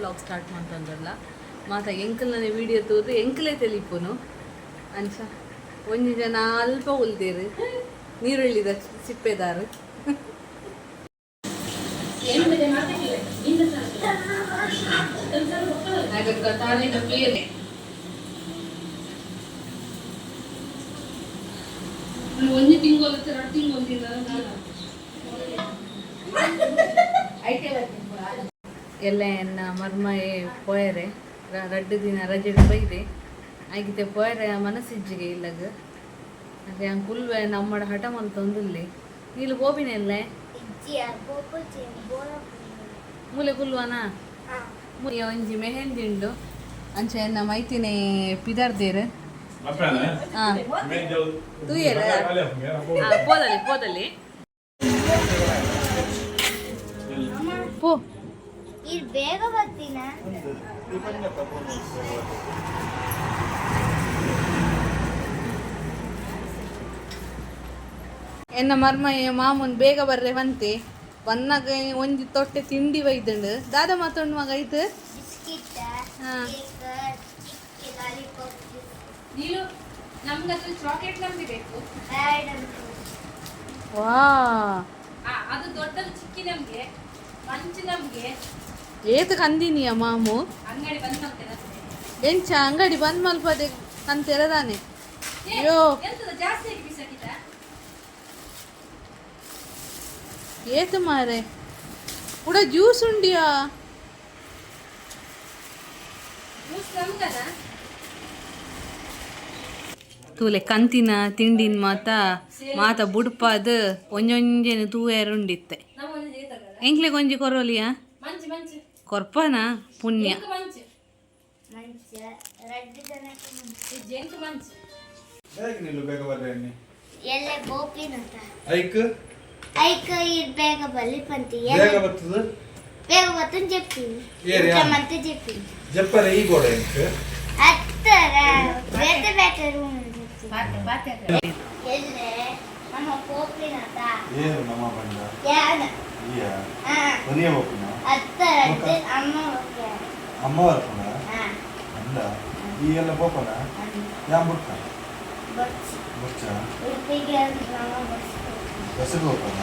Vlog start ಮಾಡ್ತಂದ್ರಲ್ಲ ಮಾತ ಎಂಕಲ್ನ video ತೂದು ಎಂಕಲೇ ತೆಲಿಪುನು. ಅಂಚ ಒಂಜಿ ಜನ ಅಲ್ಪ ಉಲ್ದೇರು ನೀರುಳ್ಳಿದ ಸಿಪ್ಪೆದಾರು. ಒಂಜಿ ತಿಂಗಳು, ಎರಡು ತಿಂಗಳು. ಎಲ್ಲ ಎನ್ನ ಮರ್ಮಯೆ ಪೋಯರೆ, ರಡ್ಡು ದಿನ ರಜೆ ಬೈದೆ ಆಗಿದೆ. ಪೋಯರೆ ಮನಸ್ಸಿಜ್ಜಿಗೆ ಇಲ್ಲಗ. ಅದೇ ಕುಲ್ವೆ ನಮ್ಮಡ ಹಠ ಮಲ್ತೊಂದುಲ್ಲೆ. ನೀಲು ಗೋಬಿನೆಲ್ಲ ಮೂಲೆ ಕುಲ್ವನಾ? ಒಂಜಿ ಮೆಹಂದಿ ಉಂಡು. ಅಂಚ ಎನ್ನ ಮೈತಿನೆ ಪಿದರ್ದೇರು. ಹಾ, ತೂಯೆರ? ಪೋದಲಿ ಪೋದಲಿ ಪೋ. ಇದು ಬೇಗ ಬರ್ತೀನ. ಎನ್ನ ಮರ್ಮಯ್ಯ ಮಾಮೂನ್ ಬೇಗ ಬರ್ರೆ ಬಂತೆ. ಬನ್ನಾಗ ಒಂಜಿ ತೊಟ್ಟೆ ತಿಂಡಿ ಬೈದುಂಡು. ದಾದ ಮಾತೊಂಡು ಮಗ ಐತು? ಬಿಸ್ಕಿಟ್. ಹಾ. ಕೇಕ್, ಚಿಕ್ಕಿ, ಲಾಲಿಪಾಪ್. ನೀನು ನಮ್ಗದು ಚಾಕ್ಲೇಟ್ ನಮ್ಗೆ ಬೇಕು. ಬ್ಯಾಡ್. ವಾ. ಅದು ದೊಡ್ಡದು ಚಿಕ್ಕಿ ನಮ್ಗೆ, ಮಂಚು ನಮ್ಗೆ. ಏತ ಕಂದಿನಿಯ ಮಾಮು? ಅಂಗಡಿ ಬಂದ್ ನಮ್ಗೆ. ಎಂಚ ಅಂಗಡಿ ಬಂದ್ ಮಲ್ಪದೆ ಕಂತೆರದಾನೆ? ಅಯ್ಯೋ. ಎಂತದ ಜಾಸ್ತಿ ಆಗಿ ಬಿಸಾಕಿದ? ಏತು ಮಾರೆ, ಉಡ ಜ್ಯೂಸ್ ಉಂಡಿಯಾ? ಜ್ಯೂಸ್ ನಮ್ಗನ? ತೂಲೆ, ಕಂತಿನ ತಿಂಡಿನ ಮಾತ ಮಾತ ಬುಡ್ಪಾದ್ ಒಂಜೊಂಜೆನ ತೂಯರುಂಡಿತ್ತೆ. ನಮ್ಮ ಒಂದು ಜೇತಗಲ್ಲ. ಎಂಕ್ಲೆ ಒಂಜಿ ಕೊರೋಲಿಯಾ? ಮಂಚು ಮಂಚು. ಕೊರ್ಪನ ಪುಣ್ಯ. ಎಂಕ್ ಮಂಚು. ಮಂಚ ರಡ್ಡು ಜನಕ್ಕೆ ಮಂಚ. ಇದು ಎಂಕ್ ಮಂಚು. ಬೇಗ ನಿಲ್ಲು, ಬೇಗ ಬರ್ರೆ ಅನ್ನಿ. ಎಲ್ಲೆ ಗೋಪಿನಂತ. ಐಕ್. ಐಕ್ ಇದು ಬೇಗ ಬಲ್ಲಿ ಪಂತಿ. ಬೇಗ ಬರ್ತದ. ಬೇಗ ಬರ್ತಂತ చెప్పింది. ಏರಿ. ఇంత చెప్పింది. ಜಪ್ಪರೆ ಈ ಗೋಡೆ ಎಂಕ್. ಅತ್ತರ ಬೇತೆ ಬೇತೆ ರೂಮ್ ಎಲ್ಲೆ ನಮ್ಮ ಪೋಪಿನತ. ಏನು ನಮ್ಮ ಬಂಡ? ಯಾನ. ಈಯ? ಹಾ. ಕೊನೆಯ ಹೋಗ್ನ. ಅತ್ತರ ಅಮ್ಮ ಹೋಗ್ಯಾರ. ಅಮ್ಮ ಬರ್ಪುನ? ಹಾ. ಅಂದ ಈ ಎಲ್ಲ ಬೋಪನ ಯಾನ್ ಬುಡ್ಕ? ಬಸ್. ಬುಡ್ಚ. ಉಡುಪಿಗೆ ನಮ್ಮ ಬಸ್. ಬಸ್ಸಿಗೆ ಹೋಗ್ಪನ?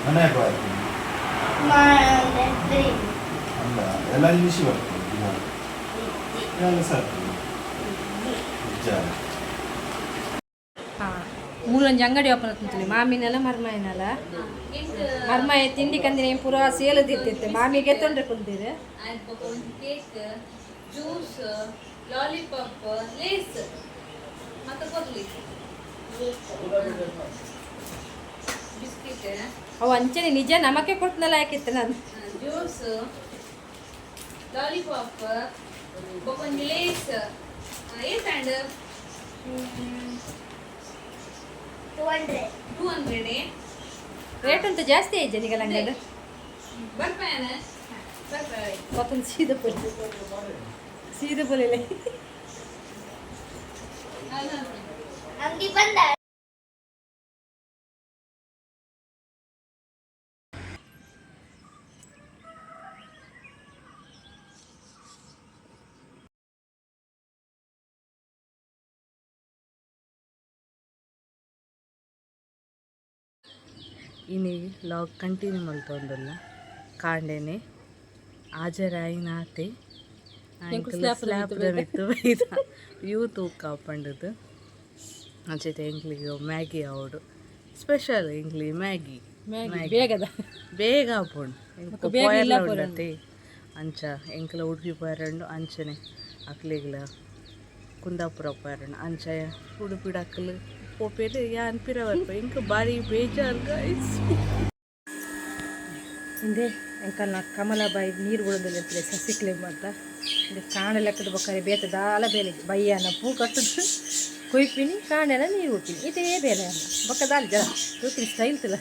ಮನೆ ಬರ್ತೀನಿ. ಮಾಡಿ. ಅಂದ ಎಲ್ಲ ನಿಮಿಷ ಬರ್ತೀನಿ ದಿನ. ಎಲ್ಲ ಸರ್ತೀನಿ ನಿಜ. ಹಾ, ಮೂಲೊಂಜಿ ಅಂಗಡಿ ಓಪನ್ ಆತಂತಲಿ ಮಾಮಿನೆಲ್ಲ ಮರ್ಮಾಯಿನಲ್ಲ. ಮರ್ಮಾಯಿ ತಿಂಡಿ ಕಂದಿನ ಪೂರ ಸೇಲದಿತ್ತಿತ್ತೆ, ಮಾಮಿಗೆ ತೊಂದರೆ ಕುಂದಿರು. ಕೇಕ್, ಜ್ಯೂಸ್, ಲಾಲಿಪಾಪ್, ಲೇಸ್ ಮತ್ತೆ ಕೊರ್ಲಿ ಬಿಸ್ಕಿಟ್. ಅವು ಅಂಚನೆ ನಿಜ ನಮಕ್ಕೆ ಕೊಟ್ಟನಲ್ಲ, ಯಾಕಿತ್ತು ನಾನು. ಜ್ಯೂಸ್, ಲಾಲಿಪಾಪ್, ಬೊಕೊಂಜಿ ಲೇಸ್. ಏತ್ and? 200. 200. Rate ಅಂತ ಜಾಸ್ತಿ ಆಯ್ತು ನಿಗಲ ಅಂಗಡಿ. ಬರ್ಪಾಯನ ಬರ್ಪಾಯ. ಮತ್ತೊಂದು ಸೀದಾ ಪೊಲಿ ಸೀದಾ ಪೊಲಿಲೆ. ಅಂಗಡಿ ಬಂದ. ಇನಿ ವ್ಲಾಗ್ ಕಂಟಿನ್ಯೂ ಮಲ್ತೊಂದುಲ್ಲ. ಕಾಂಡೆನೆ ಹಾಜರಾಯಿನಾತೆ. ಸ್ಲ್ಯಾಪ್ ಮಿತ್ತು ಬೈದ ವ್ಯೂ ತೂಕ ಪಂಡದು. ಅಂಚೆತೆ ಎಂಕ್ಲಿಗೆ ಮ್ಯಾಗಿ ಆವಡು ಸ್ಪೆಷಲ್. ಎಂಕ್ಲಿ ಮ್ಯಾಗಿ. ಮ್ಯಾಗಿ ಬೇಗದ. ಬೇಗ ಆಪುಂಡು. ಬೊಕ್ಕ ಬೇಗ ಇಲ್ಲ. ಉಂಡತೆ. ಅಂಚ ಎಂಕ್ಲ ಉಡುಪಿ ಪೋಯರಂಡು, ಅಂಚನೆ ಅಕ್ಲೆಗ್ಲ ಕುಂದಾಪುರ ಪೋಯರಂಡು. ಅಂಚ ಉಡುಪಿಡ್ ಅಕ್ಲು ಪೋಪೇರು, ಯಾನ್ ಪಿರ ಬರ್ಪ. ಎಂಕ್ ಬಾರಿ ಬೇಜಾರ್ ಗೈಸ್. ಹಿಂದೆ ಎಂಕಲ್ನ ಕಮಲಬಾಯಿ ನೀರು ಬಿಡೋದಿಲ್ಲ ಸಸಿಕ್ಲೆ ಮಾತ. ಇಂದೆ ಕಾಣೆ ಲೆಕ್ಕದ ಬೊಕ್ಕರೆ ಬೇತೆ ದಾಲ ಬೇಲೆ. ಬಯ್ಯಾನ ಪೂ ಕಟ್ಟುದು ಕೊಯ್ಪಿನಿ, ಕಾಣೆಲ್ಲ ನೀರು ಉಡ್ಪಿನಿ, ಇದೇ ಬೇಲೆ ಅಲ್ಲ. ಬೊಕ್ಕ ದಾಲ ಜನ ತೂಪಿನಿ ಸ್ಟೈಲ್ ತಿಲ್ಲ.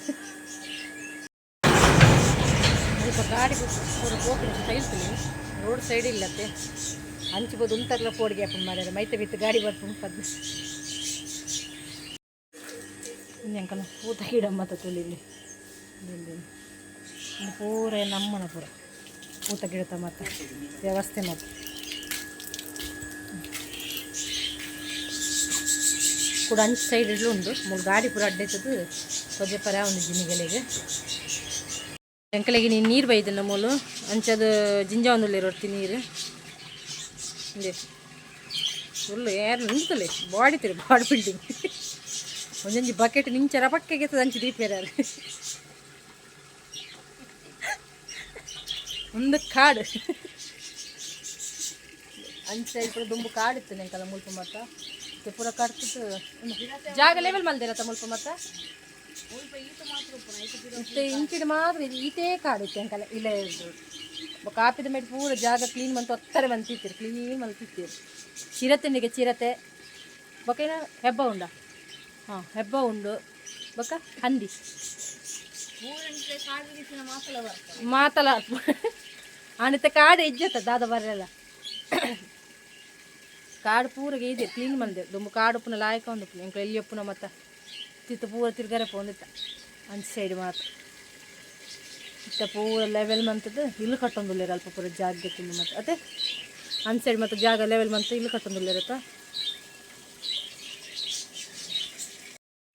ಸ್ವಲ್ಪ ಗಾಡಿ ಪೂರ ಪೋಪಿನ ಸ್ಟೈಲ್ ತಿಲ್ಲ. ರೋಡ್ ಸೈಡ್ ಇಲ್ಲತ್ತೆ. ಅಂಚು ಉಂತರ್ಲ ಪೋಡಿಗೆ ಅಪ್ಪ ಮಾರ್ಯಾರ ಮೈತೆ ಬಿತ್ತು ಗಾಡಿ ಬರ್ಪುಂಡು ಪದ್ದು. ಎಂಕಲ್ನ ಪೂತ ಗಿಡ ಮತ್ತ ತುಳಿಲಿ. ಪೂರ ನಮ್ಮನ ಪೂರ. ಪೂತ ಗಿಡತ ಮಾತ ವ್ಯವಸ್ಥೆ ಮಾತ ಕೂಡ ಅಂಚು ಸೈಡ್ ಇಡ್ಲು ಉಂಡು. ಮೂಲು ಗಾಡಿ ಪೂರ ಅಡ್ಡ ಇತ್ತದು, ತೊಜೆ ಪರ ಉಂಡು ಜಿನಿಗಳಿಗೆ. ಎಂಕಲೆಗೆ ನೀನು ನೀರು ಬೈದನ್ನ ಮೂಲು ಅಂಚದ ಜಿಂಜ ಒಂದುಳ್ಳಿರೋರ್ತಿ ನೀರು. ಇಂದೆ ಫುಲ್ ಏರ್ ನಿಂತಲೆ ಬಾಡಿ ತಿರು ಬಾಡಿ ಬಿಲ್ಡಿಂಗ್. ಒಂಜೊಂಜಿ ಬಕೆಟ್ ನಿಂಚರ ಪಕ್ಕೆಗೆ ಅಂಚಿ ದೀಪೇರ. ಒಂದು ಕಾಡು ಅಂಚ ಸೈಡ್ ಪೂರ ದುಂಬು ಕಾಡಿತ್ತು ನೆಂಕಲ ಮುಲ್ಪ ಮತ್ತ. ಇತ್ತೆ ಪೂರ ಕಡ್ತದ್ದು ಜಾಗ ಲೆವೆಲ್ ಮಲ್ದಿರತ್ತ ಮುಲ್ಪ ಮತ್ತ. ಇತ್ತೆ ಇಂಚಿಡ್ ಮಾತ್ರ ಇದು ಈತೇ ಕಾಡಿತ್ತು ಎಂಕಲ ಇಲ್ಲ ಇದ್ದು. ಬೊಕ್ಕ ಆಪಿದ ಮೇಲೆ ಪೂರ ಜಾಗ ಕ್ಲೀನ್ ಮಂತು ಒತ್ತಾರೆ ಮಂತಿತ್ತೀರು, ಕ್ಲೀನ್ ಮಲ್ತಿತ್ತೀರು. ಚಿರತೆನಿಗೆ ಚಿರತೆ ಬೊಕ್ಕ ಏನ ಹೆಬ್ಬ ಉಂಡ. ಹಾಂ, ಹೆಬ್ಬ ಉಂಡು. ಬೊಕ್ಕ ಹಂದಿ ಮಾತಲ ಆನಿತ ಕಾಡು ಇಜ್ಜತ್ತ ದಾದ ಬರಲ್ಲ. ಕಾಡು ಪೂರ ಇದೆ ಕ್ಲೀನ್ ಮಂದೆ. ದುಂಬು ಕಾಡು ಪುನ ಲಾಯಕ ಒಂದು ಎಂಕ್ಲ ಎಲ್ಲಿ ಒಪ್ಪುನ ಮತ್ತ ತಿತ್ತು ಪೂರ ತಿರ್ಗರೆ ಪೋಂದಿತ್ತ ಅಂಚ ಸೈಡ್ ಮಾತ್ರ. ಇತ್ತ ಪೂರ ಲೆವೆಲ್ ಮಂತದ್ದು ಇಲ್ಲು ಕಟ್ಟೊಂದುಲ್ಲೇರ. ಅಲ್ಪ ಪೂರ ಜಾಗ ತಿಂದು ಮತ್ತೆ ಅದೇ ಅಂಚ ಸೈಡ್ ಮತ್ತೆ ಜಾಗ ಲೆವೆಲ್ ಮಂತ ಇಲ್ಲು ಕಟ್ಟೊಂದುಲ್ಲೇರತ್ತ.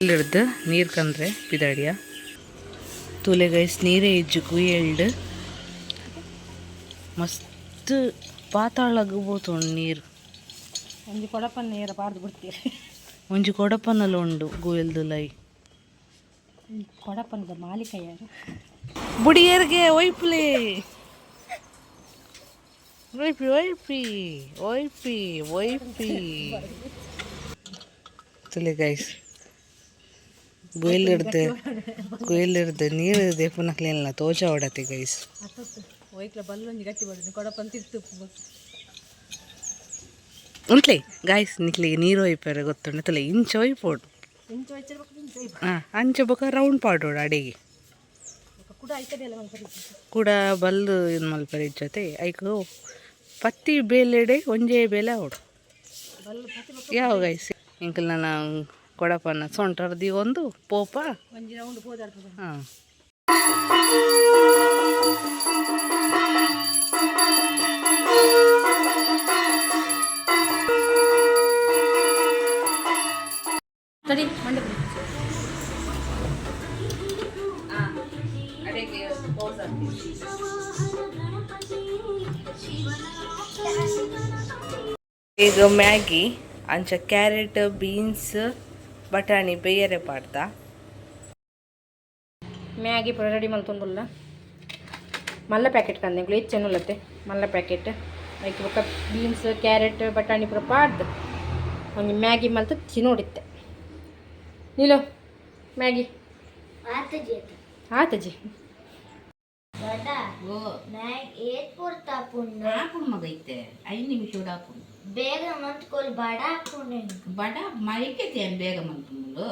ಇಲ್ಲಿಡ್ದು ನೀರು ಕಂದ್ರೆ ಪಿದಾಡಿಯ. ತೂಲೆ ಗೈಸ್, ನೀರೇ ಇಜ್ಜು ಕುಯ್ಯಲ್ಡ್. ಮಸ್ತ್ ಪಾತಾಳಗ್ ಪೋತುಂಡು ನೀರು. ಒಂಜಿ ಕೊಡಪನ್ನ ನೀರ ಪಾರ್ದು ಬಿಡ್ತೀರಿ. ಒಂಜಿ ಕೊಡಪನಲ ಉಂಡು ಗುವೆಲ್ದುಲೈ. ಕೊಡಪನದ ಮಾಲೀಕ ಯಾರು? ಬುಡಿಯರ್ಗೆ ಒಯ್ಪ್ಲೆ, ಒಯ್ಪಿ ಒಯ್ಪಿ ಒಯ್ಪಿ ಒಯ್ಪಿ. ತುಲೆ ಗೈಸ್, ಗುವೆಲಿಡ್ದು ಗುವೆಲಿಡ್ದು ನೀರು ದೇಪುನಕ್ಲೇನಿಲ್ಲ ತೋಜ ಹೊಡತಿ ಗೈಸ್. ಅತ್ತತ್ತು ಒಯ್ಕ್ಲ ಬಲ್ಲೊಂಜಿ ಗಟ್ಟಿ ಬರ್ತದೆ ಕೊಡಪನ್ ತಿರ್ತು. ಉಂಟ್ಲೆ ಗಾಯ್ಸ್, ನಿಕ್ಲಿಗೆ ನೀರು ಒಯ್ಪಾರೆ ಗೊತ್ತುಂಡು ತಲೆ ಇಂಚ ಒಯ್ಪೋಡು. ಇಂಚ ಒಯ್ಚಿರ್ಬೇಕು, ಇಂಚ ಒಯ್ಪ. ಹಾಂ, ಅಂಚ ಬೊಕ ರೌಂಡ್ ಪಾಡೋಡು ಅಡೆಗೆ. ಕೂಡ ಐತದೆ ಎಲ್ಲ ಮಲ್ಪರೆ. ಕೂಡ ಬಲ್ಲು ಇದು ಮಲ್ಪರೆ ಜೊತೆ ಐಕ್ ಪತ್ತಿ ಬೇಲೆಡೆ ಒಂಜೇ ಬೇಲೆ ಅವಡು. ಬಲ್ಲು ಪತ್ತಿ ಬೊಕ್ಕ. ಯಾವ ಗೈಸ್, ಎಂಕಲ್ ನನ್ನ ಕೊಡಪನ ಸೊಂಟರ್ದಿ ಒಂದು ಪೋಪ. ಒಂಜಿ ರೌಂಡ್ ಪೋದಾಡ್ತದೆ. ಹಾಂ. ತಡಿ ಮಂಡೆ. ಈಗ ಮ್ಯಾಗಿ ಅಂಚ ಕ್ಯಾರೆಟ್ ಬೀನ್ಸ್ ಬಟಾಣಿ ಬೇಯರೆ ಪಾಡ್ದ. ಮ್ಯಾಗಿ ಪೂರ ರೆಡಿ ಮಲ್ತೊಂದುಲ್ಲ. ಮಲ್ಲ ಪ್ಯಾಕೆಟ್ ಕಂದೆ ಎಂಕುಲು ಹೆಚ್ಚೆನುಲ್ಲತ್ತೆ ಮಲ್ಲ ಪ್ಯಾಕೆಟ್. ಐಕ್ ಬೊಕ್ಕ ಬೀನ್ಸ್ ಕ್ಯಾರೆಟ್ ಬಟಾಣಿ ಪೂರ ಪಾಡ್ದು ಒಂಜಿ ಮ್ಯಾಗಿ ಮಲ್ತು ತಿನ್ನೋಡಿತ್ತೆ. ನೀಲು ಮ್ಯಾಗಿ. ಆತ ಜೇತ. ಆತಜಿ. ದೊಡ್ಡ ಮ್ಯಾಗ್ ಏತ್ ಪುರ್ತ ಪುಂಡು? ಆಪುಂಡು ಮಗ, ಇತ್ತೆ 5 ನಿಮಿಷ ಆಪುಂಡು. ಬೇಗ ಮಂತ್ಕೊಲ್ ಬಡ ಹಾಕೊಂಡು. ಬಡ ಮೈಕೆತೇನು ಬೇಗ ಮಲ್ಪುಂಡು.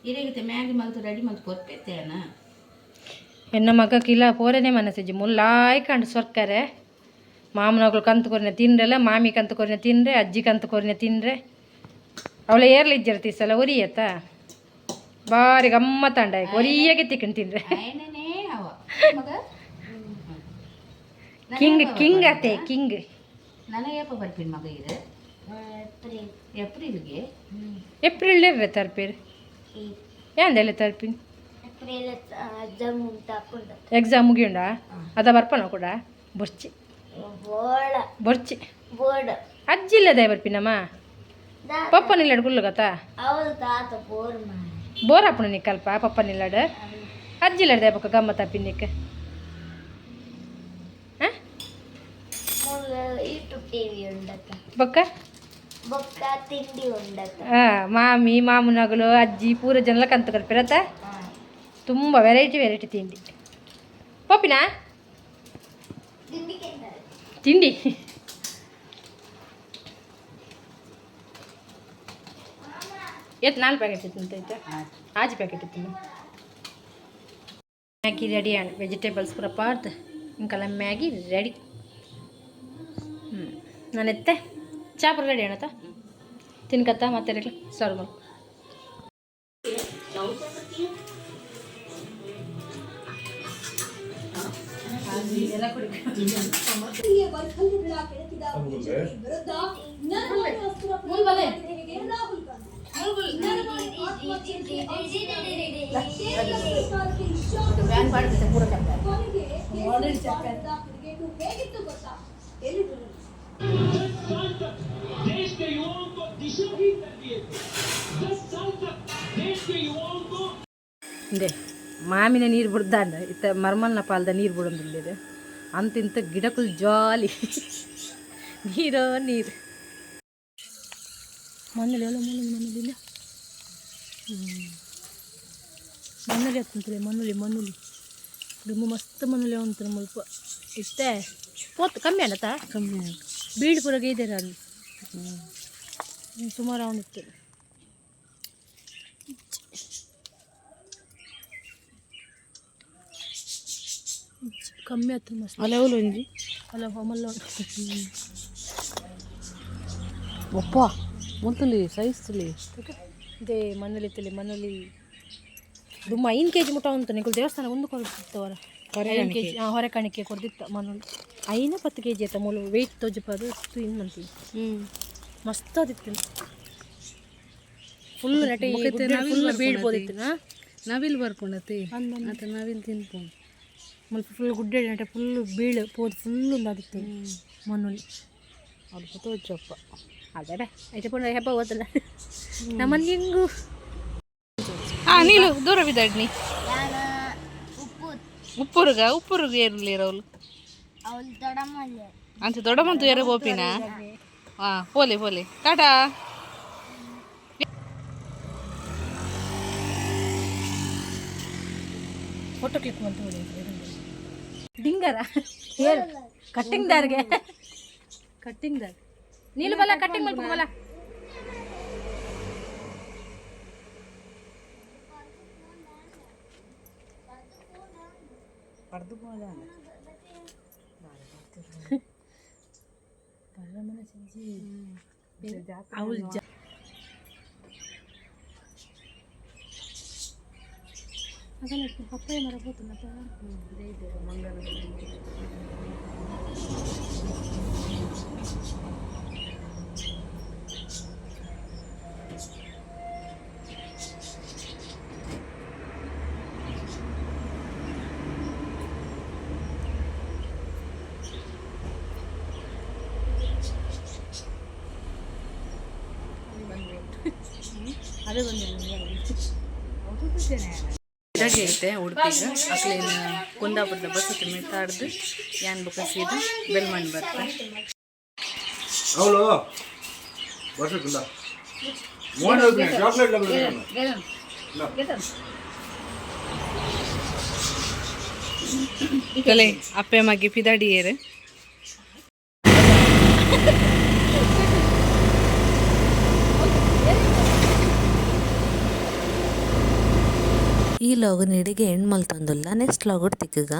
ಇರೆಗಿತೆ ಮ್ಯಾಗಿ ಮಲ್ತು ರೆಡಿ ಮಲ್ತು ಕೊರ್ಪೆತ್ತೇನ. ಎನ್ನ ಮಗಕ್ಕಿಲ್ಲ ಪೋರೆನೆ ಮನಸ್ಸಿಜ್ಜಿ. ಮುಲ್ಲಾಯ್ ಕಂಡು ಸೊರ್ಕರೆ ಮಾಮನಗಳು ಕಂತು ಕೊರಿನ ತಿನ್ರೆಲ್ಲ, ಮಾಮಿ ಕಂತು ಕೊರಿನ ತಿನ್ರೆ, ಅಜ್ಜಿ ಕಂತು ಕೊರಿನ ತಿನ್ರೆ. ಅವಳ ಏರ್ಲಿ ಇಜ್ಜರ್ತಿ ಸಲ ಒರಿಯತ್ತ ಬಾರಿ ಗಮ್ಮತ್ತಂಡ ಒರಿಯಗೆ ತಿಕ್ಕಂಡು ತಿನ್ರೆ. ಆಯನೇ ಅವ ಮಗ. ಕಿಂಗ್ ಕಿಂಗ್ ಅತ್ತೆ ಕಿಂಗ್. ನನಗೆ ಏಪ ಬರ್ಪಿನ ಮಗ ಇದು? ಏಪ್ರಿಲ್. ಏಪ್ರಿಲ್ಗೆ. ಏಪ್ರಿಲ್ ಇರ್ರೆ ತರ್ಪಿರ್ ಯಾಂದೆಲ್ಲ ತರ್ಪಿನ್? ಏಪ್ರಿಲ್ ಎಕ್ಸಾಮ್ ಉಂಟಾಕೊಂಡು. ಎಕ್ಸಾಮ್ ಮುಗಿಯುಂಡ ಅದ ಬರ್ಪನ ಕೂಡ ಬೊರ್ಚಿ. ಬೋರ್ಡ್. ಬೊರ್ಚಿ. ಬೋರ್ಡ್. ಅಜ್ಜಿ ಇಲ್ಲದೆ ಬರ್ಪಿನಮ್ಮ. ಪಪ್ಪ ನಿಲ್ಲಡು ಗುಲ್ಲು ಗತಾ. ಹೌದು ತಾತ, ಬೋರ್ ಮಾಡಿ. ಬೋರ್ ಆಪುಣ ನಿಕ್ಕಲ್ಪ ಪಪ್ಪ ನಿಲ್ಲಡು. ಅಜ್ಜಿ ಇಲ್ಲಡ್ದೆ ಬೊಕ್ಕ ಗಮ್ಮತ್ ಆಪಿನಿಕ್ ಹಾಂ. ಯೂಟ್ಯೂಬ್ ಟಿವಿ ಉಂಡತ. ಬೊಕ್ಕ? ಬೊಕ್ಕ ತಿಂಡಿ ಉಂಡತ. ಹಾಂ, ಮಾಮಿ ಮಾಮನಗಳು ಅಜ್ಜಿ ಪೂರ ಜನಲ ಕಂತು ಕಲ್ಪಿರತ್ತ. ತುಂಬ ವೆರೈಟಿ ವೆರೈಟಿ ತಿಂಡಿ ಪೋಪಿನಾ. ತಿಂಡಿ. ತಿಂಡಿ. ಎತ್ ನಾಲ್ಕು ಪ್ಯಾಕೆಟ್ ಇತ್ತು ಅಂತ ಆಯ್ತಾ? ಆಜಿ ಪ್ಯಾಕೆಟ್ ಇತ್ತು. ಮ್ಯಾಗಿ ರೆಡಿ ಆಂಡ್ ವೆಜಿಟೇಬಲ್ಸ್ ಪೂರ ಪಾಡ್ದು ಇಂಕಲ್ಲ ಮ್ಯಾಗಿ ರೆಡಿ. ಹ್ಞೂ, ನಾನು ಎತ್ತೆ ಚಾ ಪೂರ ರೆಡಿ ಅಣ್ಣತ ತಿನ್ಕತ್ತ ಮತ್ತೆ ಸರ್ವ್ ಮಾಡು. ಇಂದೆ ಮಾಮಿನ ನೀರು ಬಿಡ್ದಾಂಡ ಇತ್ತ ಮರ್ಮಲ್ನ ಪಾಲ್ದ ನೀರು ಬಿಡೋದಿಲ್ಲ ಅಂತಿಂತ ಗಿಡಕ್ಕೂ ಜಾಲಿ ನೀರೋ ನೀರು. ಮಣ್ಣಲ್ಲಿ ಎಲ್ಲ ಮಣ್ಣಲ್ಲಿ ಮಣ್ಣಲ್ಲಿ ಇಲ್ಲ. ಮಣ್ಣಲ್ಲಿ ಹತ್ತಂತಲೆ ಮಣ್ಣಲ್ಲಿ ಮಣ್ಣಲ್ಲಿ ದುಮ್ಮು ಮಸ್ತ್ ಮಣ್ಣಲ್ಲಿ ಉಂಟು ಮುಲ್ಪ ಇತ್ತೆ ಪೋತು ಕಮ್ಮಿ ಅಲ್ಲತ್ತ ಕಮ್ಮಿ. ಬೀಡು ಪೂರ ಗೈದಾರ ಅಲ್ಲಿ ಸುಮಾರು ಅವನಿತ್ತು. ಕಮ್ಮಿ ಆಯ್ತು ಮಸ್ತ್. ಅಲ್ಲ ಒಂಜಿ. ಅಲ್ಲ ಹೊಮಲ್ಲ. ಒಪ್ಪ ಮೊದಲಿ ಸೈಜ್ ತುಲಿ. They ಮಣ್ಣಲ್ಲಿ ತಲೆ ಮಣ್ಣಲ್ಲಿ ದುಮ್ಮ 5 ಕೆ ಜಿ ಮುಟ್ಟ ಉಂಟು. ನಿಕುಲ್ ದೇವಸ್ಥಾನ ಒಂದು ಕೊಡ್ತಿತ್ತವರ 5 ಕೆ ಜಿ. ಹಾಂ, ಹೊರೆ ಕಾಣಿಕೆ ಕೊಡ್ದಿತ್ತ ಮಣ್ಣಲ್ಲಿ. ಐನ 10 ಕೆ ಜಿ ಆಯ್ತ ಮೂಲು ವೆಯ್ಟ್ ತೋಜಪ್ಪ ಅದು ಇನ್ನು ಮಸ್ತ್ ಅದಿತ್ತು. Full ನೆಟ full ಬೀಳ್ಬೋದಿತ್ತು. ನವಿಲ್ ಬರ್ಕೊಂಡತಿ ಆತ ನವಿಲ್ ತಿನ್ಪು. ಮುಲ್ಪ ಫುಲ್ ಗುಡ್ಡೆ ನೆಟ ಫುಲ್ ಬೀಳು ಪೋದು ಫುಲ್ ಅದಿತ್ತು ಮಣ್ಣಲ್ಲಿ. ಅಲ್ಪ ತೋಜಪ್ಪ. ಅದೇ ಬೇ ಐತೆ ಪುಣ್ಯ ಹೆಬ್ಬ ಓದಲ್ಲ ನಮ್ಮನ್ನ ಹಿಂಗು. ಹಾ, ನೀಲು ದೂರ ಬಿದ್ದಾಡ್ನಿ. ಯಾನ ಉಪ್ಪು. ಉಪ್ಪುರುಗ ಉಪ್ಪುರುಗ ಏರ್ಲಿರವ್ಲು. ಅವಳು ದೊಡ್ಡಮ್ಮಲ್ಲಿ. ಅಂತ ದೊಡ್ಡ ಮಂತು ಏರ ಗೋಪಿನ. ಹಾ, ಪೋಲೆ ಪೋಲೆ, ಟಾಟಾ. ಫೋಟೋ ಕ್ಲಿಕ್ ಅಂತ ಡಿಂಗರ ಹೇಳು ಕಟ್ಟಿಂಗ್ ದಾರ್ಗೆ ಕಟ್ಟಿಂಗ್ ದಾರ್ ನೀಲು ಬಲ್ಲ ಕಟ್ಟಿಂಗ್ ಮಲ್ಪ ಬಲ್ಲ. ಅವಳು ಜ ಅದಲ್ಲ ಪಪ್ಪಾಯ ಮರ ಹೋತಲ್ಲ. ಅದೇ ಬಂದಿಲ್ಲ. ಇದಾಗೆ ಐತೆ ಉಡುಪಿಗೆ ಅಕ್ಲೇನ ಕುಂದಾಪುರದ ಬಸ್ ಮಿತ್ತಾಡ್ದು ಯಾನ್ ಬೊಕ ಸೀದಾ ಬೆಲ್ಮಣ್ ಬರ್ತ. ಅವಳು ವರ್ಷಕ್ಕಿಲ್ಲ ಚಾಕ್ಲೇಟ್. ತಲೆ ಅಪ್ಪೆ ಮಗಿ ಪಿದಾಡಿಯೇರು. ಈ ಲಾಗ್ ನಿಡಿಗೆ ಎಂಡ್ ಮಲ್ತೊಂದುಲ್ಲ. Next log ತಿಕ್ಕಗ.